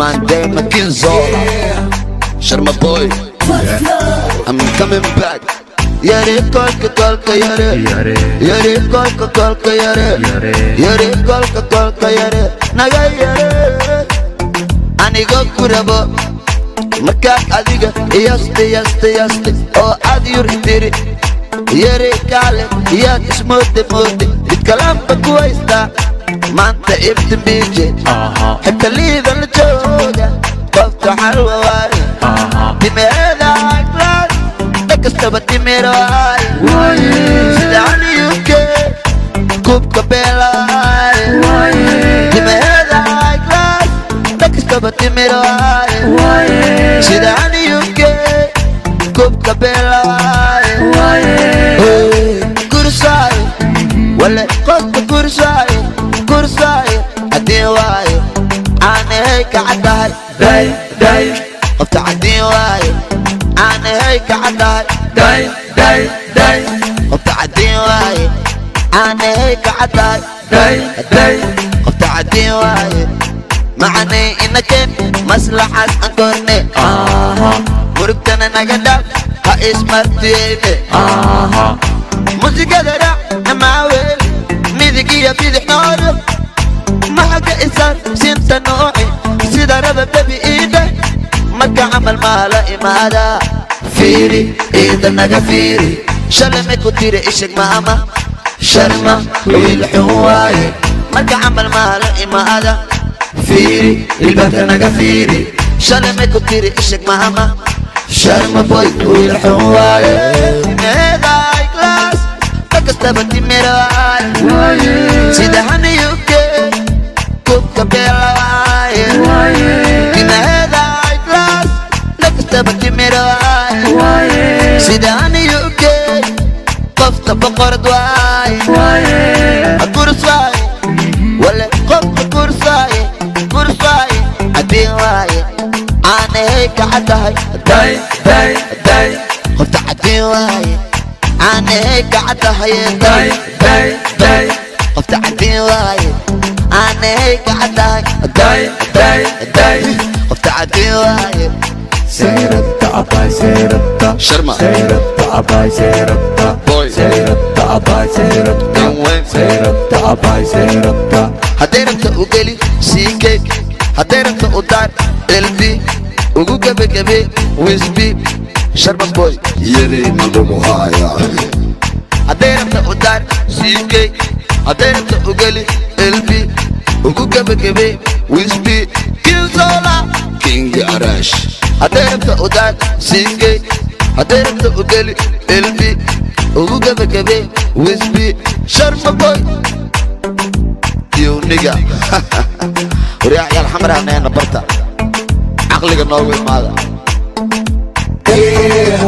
Cismaan Dayma Kinzola Sharma Boy, I'm coming back. Yare kolka kolka yare. Yare kolka kolka yare. Yare kolka kolka yare. Naga yare. Anigoo ku rabo markaad adiga yaste yaste yaste oo aad yuri tiri yare kaale yaad ismoote moote mid kalaanba ku haystaa maanta ibtimbiije xibta liidan la jooga qofka xalwa waaye timeeda aglaad dhakastaba timiro waaye sida aniyuke kubka beelaaye timeeda aglaad dhakastaba timiro waaye sida aniyuke kubka beelaaye kursaaye wale qofka kursaaye kursaaye haddii waaye caanahay ka caddahay Day, day, qofta caddii waaye caanahay ka caddahay day, day, day, qofta caddii waaye caanahay ka caddahay day, day. Qofta caddii waaye macanay inakeen maslaxaas aan korne murugtana naga dhaaf ha ismartiyeyne musigada raac namaaweel midig iyo bidix nooro maxaga isaan sinta nooci sida raba bebi iidhe marka camal maala imaada fiiri ciida naga fiiri shalay may ku tiri isheg maama Sharma wiil xun waaye marka camal maala imaada fiiri ilbaabka naga fiiri shalay may ku tiri isheg maama Sharma Boy wiil xun waaye timeeday class kastaba timiro waaye sida haniyuke kubka beela waaye timeeday class kastaba timiro waaye sida haniyuke qofta boqorad waaye kurs waaye wale qofta kurs waaye kurs waaye caddin waaye caanahay ka caddahay Day, day, day, qofta caddin waaye caanahay ka caddahay day, day, day, qofta caddin waaye caanahay ka caddahay day, day, day. Qofta caddin waaye. Seyrabta abay, seyrabta. Sharma. Seyrabta abay, seyrabta. Boy. Seyrabta abay, seyrabta. Nin weyn. Seyrabta abay, seyrabta. Hadday rabta u geli ck hadday rabta u daar lb ugu gebagabe wisb Sharma Boy Yare malagu hayaa. Hadday rabta u daar ck hadday rabta u geli lb ugu gebagabe wisb Kinzola. King Arash. Hadday rabta u daar ck hadday rabta u geli lb ugu gebagabe wisb Sharma Boy iyo niga waryaacyaal xamrahaneena barta caqliga noogu imaada. Yeah.